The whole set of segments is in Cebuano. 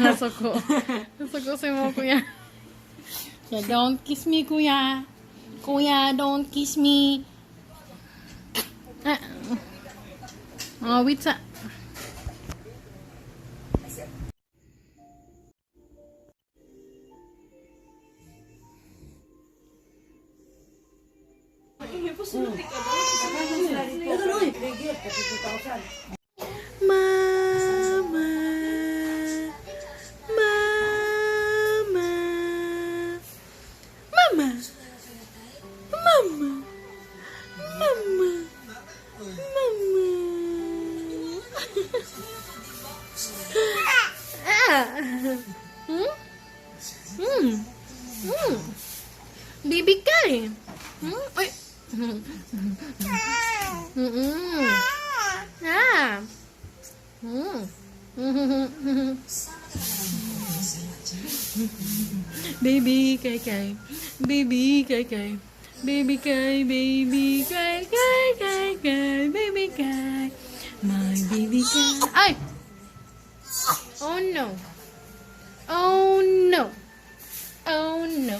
Nasuko. Nasuko si mo, kuya. Yeah, don't kiss me, kuya. Kuya, don't kiss me. Ah. Oh, wait sa. Mama. Mama. Mama. Mama. Mama. Mama. Ah. Hmm? Hmm. Hmm. Baby Kai. Hmm? Ay. Ah. Baby Kai Kai. Baby Kai Kai. Baby Kai, baby Kai, Kai, Kai, Kai, baby Kai. My baby Kai. Ay! Oh no. Oh no. Oh no.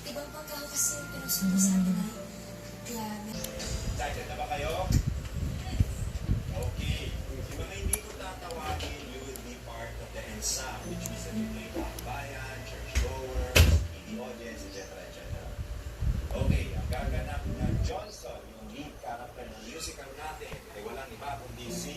Ibang pagkaw kasi yung pinusundo sa akin ay. Kaya Excited na ba kayo? Okay. Yung mga hindi ko tatawagin, you will be part of the ensemble, which means that you play bayan, churchgoers, TV audience, etc. etc. Okay, ang gaganap na Johnson, yung lead character ng musical natin, ay walang iba kundi si...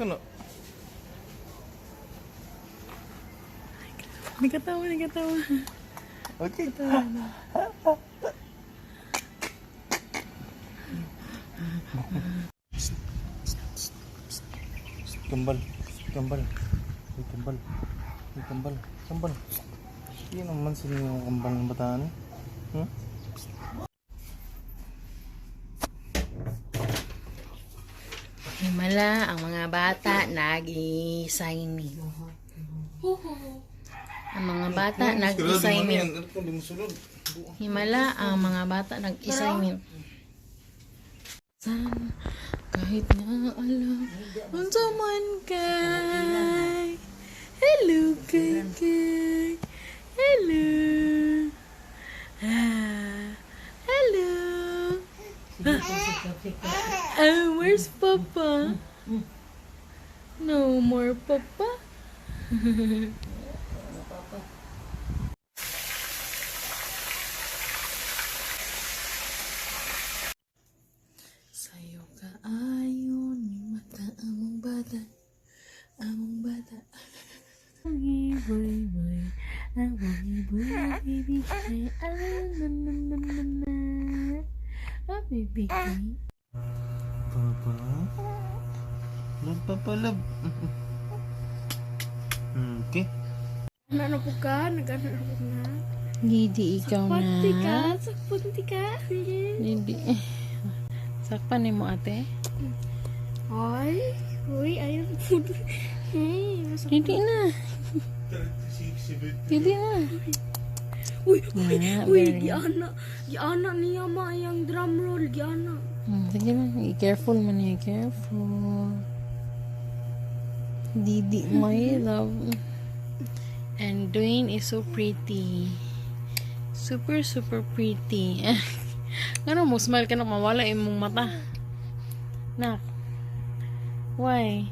Ano? Nagkatawa, nagkatawa. Okay. Kambal, kambal, Uy, kambal, Uy, kambal, kambal. Hindi naman sila yung kambal ng bataan eh. Hmm? Himala, ang mga bata nag-signing. Ang mga bata nag-assignment. Hindi mo sulod. Himala, ang mga bata nag-assignment. San, kahit na alam, unsa man kay. Hello, kay, kay. Hello. Ah, hello. Ah, where's Papa? No more Papa. Sayo ka ayon ni mata among bata. Among bata. Boy, boy, boy. Ang boy, boy, baby kay. Ah, na, na, na, na, na. Ah, baby kay. Papa? Love, Papa, love. Okay. Ano po ka? Nag-ano na po na? Didi, ikaw na. Punti ka? Sakpunti ka? Didi. Sakpan ni mo, ate. Ay, uy, ayun po. Hey, masakit. Didi na. Didi na. Uy, uy, Ah, uy, very- giana. Giana niya ma yung drum roll, giana. Sige na. Careful man niya. Careful. Didi, my love. And Dwayne is so pretty. Super, super pretty. Ngano mo smile ka na mawala imong mata? Nak. Why?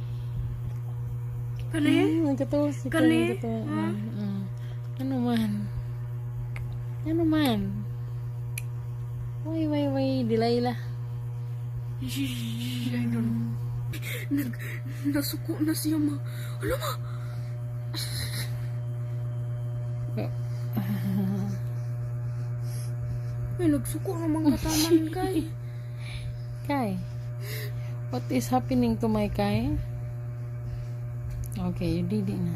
Kani? Nagkatawa si Kani? Nagkatawa. Ano man? Ano man? Why, why, Delilah? I don't know. Nag, nasuko na siya ma. Ano ma? Ay, nagsuko na mga kataman kay. Kai, what is happening to my Kai? Okay, you did it na.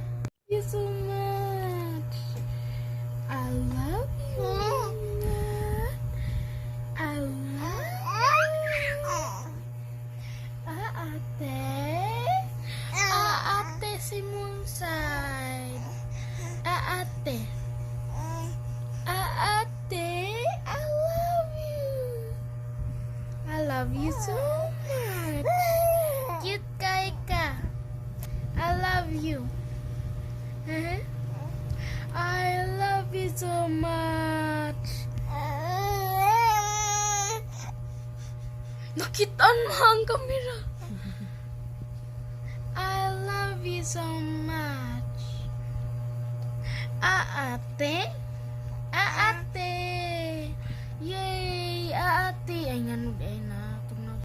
Thank you so much. I love you. I love you. Ah, ate. Ah, ate, si Monse. Ate. Ate, I love you. I love you so much. Cute kay ka. I love you. Huh? I love you so much. Nakitaan mo ang kamera. I love you so much. Ah, ate? Ah, ate. Yay! Ah, ate. Ay, nga ay na.